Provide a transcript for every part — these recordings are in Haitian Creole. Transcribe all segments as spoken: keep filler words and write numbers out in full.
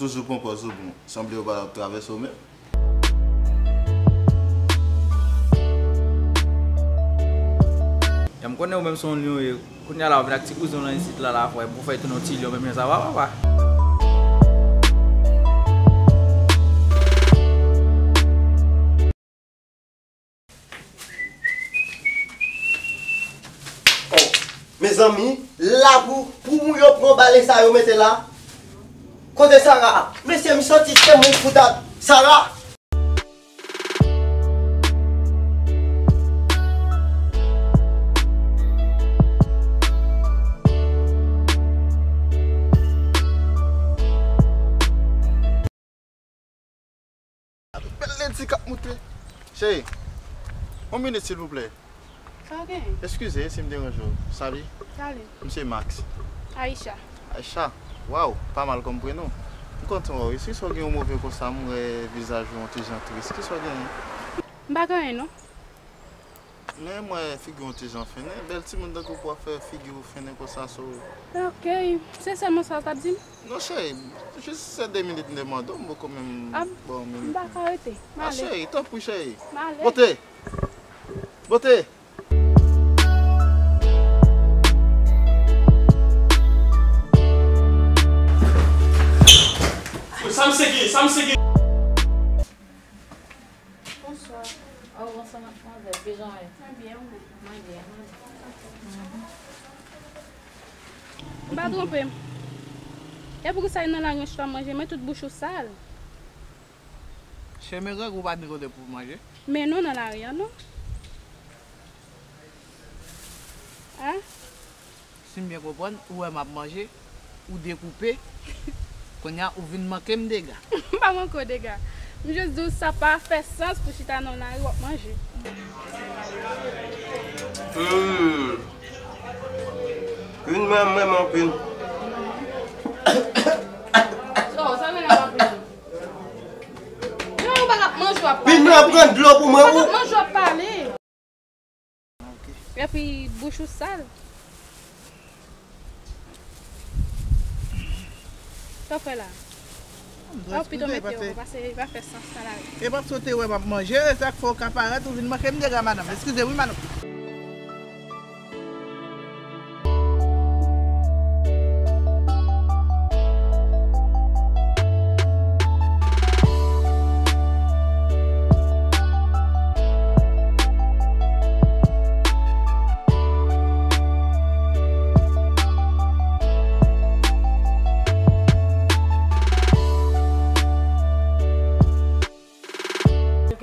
Toujou pran pòz ou bon. Sanble yo pa t ap travèse w menm. Jan m konnen ou menm se yon lyon w ye, kounye a la w vin ak ti kouzen w nan isit la, la fè pou fè tounen yon ti lyon menm jan sa va, papa. Oh, mezanmi, la pou, pou moun yo pran bale sa yo mete la. Kote Sara a? Mesye, m santi se moun fout ak Sara. Bèl ledi k ap moute. Cheri, yon minit silvouplè. Sa w gen? Eskize si m deranje w. Sali. Sali. M se Max. Aisha. Aisha. Waw, pa mal kòm prenon. M kontan wè w. Eskize w gen yon move konsa, m wè vizaj ou yon ti jan tris. Kisa w genyen? M pa gen anyen non. Men m wè figi w yon ti jan fennen. Bèl timoun tankou w pou ap fè figi w fennen konsa sou. Ok, se sèlman sa w t ap di m? Non cheri, jis se de minit m te mande w, m poko menm ba w minit. M pa ka rete. M ale. Ah cheri, tanpri cheri. M ale. Bote! Bote! Sa misye gen? Sa misye gen? Bonswa. Oh, bonswa, madmwazèl. Kijan w ye? Mwen byen, ou menm? Mwen byen, mwen byen. Ou pa twonpe m. E poukisa w nan lari yon chita manje, men tout bouch ou sal. Cheri, men grangou pa ni kote pou manje. Men non nan lari a, non. A? Si m byen konprann, ou wè m ap manje, ou dekoupe, kounye a ou vin manke m dega. M pa manke w dega. M jis di w sa pa fè sans pou chita nan lari w ap manje. Hmm. Vin mwen, mwen, mwen, vin. Sa, sa gen la anpil. Jan ou pa t ap manje w ap pale. Vin mwen pran dlo pou mwen. Pa t ap manje w ap pale. Epi bouch ou sal. Sa w fè la? Ou pito mete yo, paske li pa fè sans nan lari. E pa sot te wè m ap manje, e sa k fè w ka parèt, ou vin manke m dega, madanm. Eskize wi, madanm.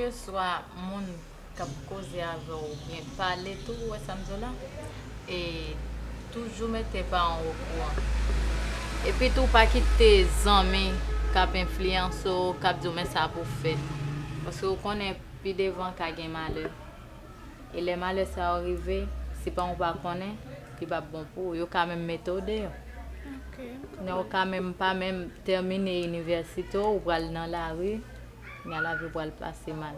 Kèlkeswa moun k ap koze avè w oubyen pale tou, ou wè sa m di w la? E toujou mete paran w okouran. Epi tou, pa kite zanmi k ap enfliyanse w, k ap di w men sa pou w fè. Paske ou konnen pi devan ka gen malè. E lè malè sa yo rive, si paran w pa konnen, li p ap bon pou ou. Yo ka menm mete w deyò. Ok. Nan ou ka menm pa menm tèmine inivèsite w, ou pral nan lari, nan lavi w pral pase mal.